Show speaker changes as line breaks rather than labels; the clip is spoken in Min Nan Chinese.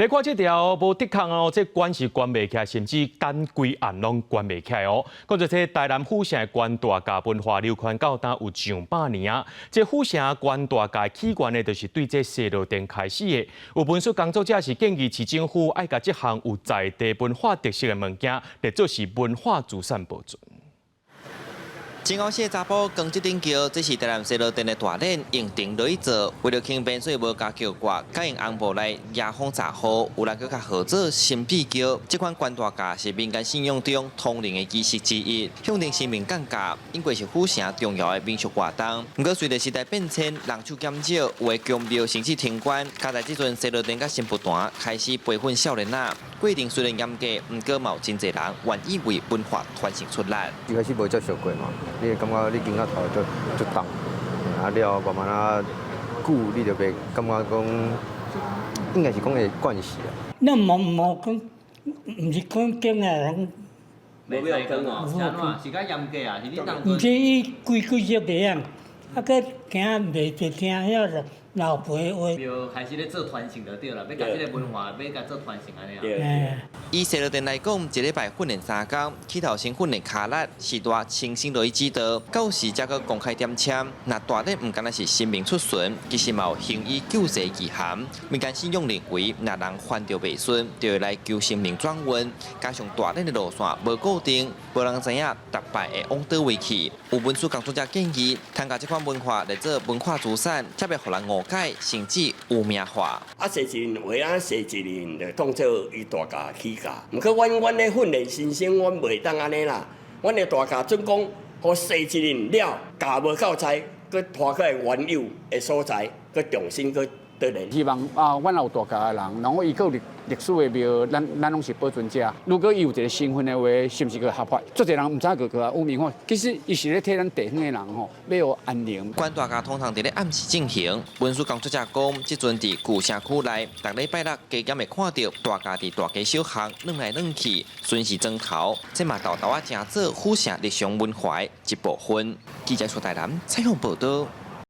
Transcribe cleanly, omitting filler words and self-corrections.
來看這條無竹空哦，這關是關袂起來，甚至等規暗攏關袂起來哦。講做這台南府城的關大鉸文化流傳到今有上百年啊。這府城關大鉸起源呢，就是對這西螺殿開始的。有文史工作者是建議市政府愛共這項有在地文化特色的物件，列做是文化資產保存。
真烏死的查埔扛這頂轎，這是台南西螺殿的大練，用釘落去做。為了輕便，所以無加轎蓋，改用紅布來遮風遮雨。有人閣共號做神秘轎。這款關大鉸是民間信仰中通靈的儀式之一，向徵神明降駕，應該是府城重要的民俗活動。毋過隨著時代變遷，人手減少，有的宮廟甚至停關。加在這陣西螺殿佮神佛壇開始培訓少年仔，規定雖然嚴格，毋過嘛有真濟人願意為文化傳承出力。
一開始無接受過嘛，你會感覺你肩胛頭足足重，啊了慢慢仔久，你就袂感覺講，應該是講會慣勢啊。
那無無講，毋是講經啊，
無欲講哦，是按怎？是較嚴格啊？是你當
毋是伊規規則袂曉，啊，閣驚袂就聽遐老輩話。
就開始咧做傳承就對啦，欲共這个文化，欲共做傳承按呢啊。
對。
以西螺殿來講，一禮拜訓練三工，起頭先訓練跤力，序大親身落去指導，到時才閣公開點簽。若大練毋干焦是神明出巡，其實嘛有行醫救濟意涵。民間信仰認為，若人犯著袂順，就會來求神明轉運。加上大練的路線無固定，無人知影逐擺會往佗位去。有文史工作者建議，通共這款文化列做文化資產，才袂予人誤解，甚至污名化。
啊，踅一輪話啊，踅一輪就當做伊大鉸起駕。毋過阮咧訓練新生，阮袂當按呢啦。阮的大鉸準講，予踅一輪了，鉸無夠在，閣拖過來原有的所在，閣重新閣倒練。
希望啊，阮有大鉸的人，然後伊閣有歷史的廟，咱攏是保存者。如果伊有一個身份的話，是毋是閣合法？足濟人毋知影閣閣啊污名化，其實伊是咧替咱地方的人吼，欲予安寧。
關大鉸通常佇咧暗時進行。文史工作者講，這陣佇舊城區內，逐禮拜六加減會看著大鉸佇大街小巷轉來轉去，巡視莊頭，這嘛沓沓仔成做府城日常文化的一部分。記者出台南採訪報導。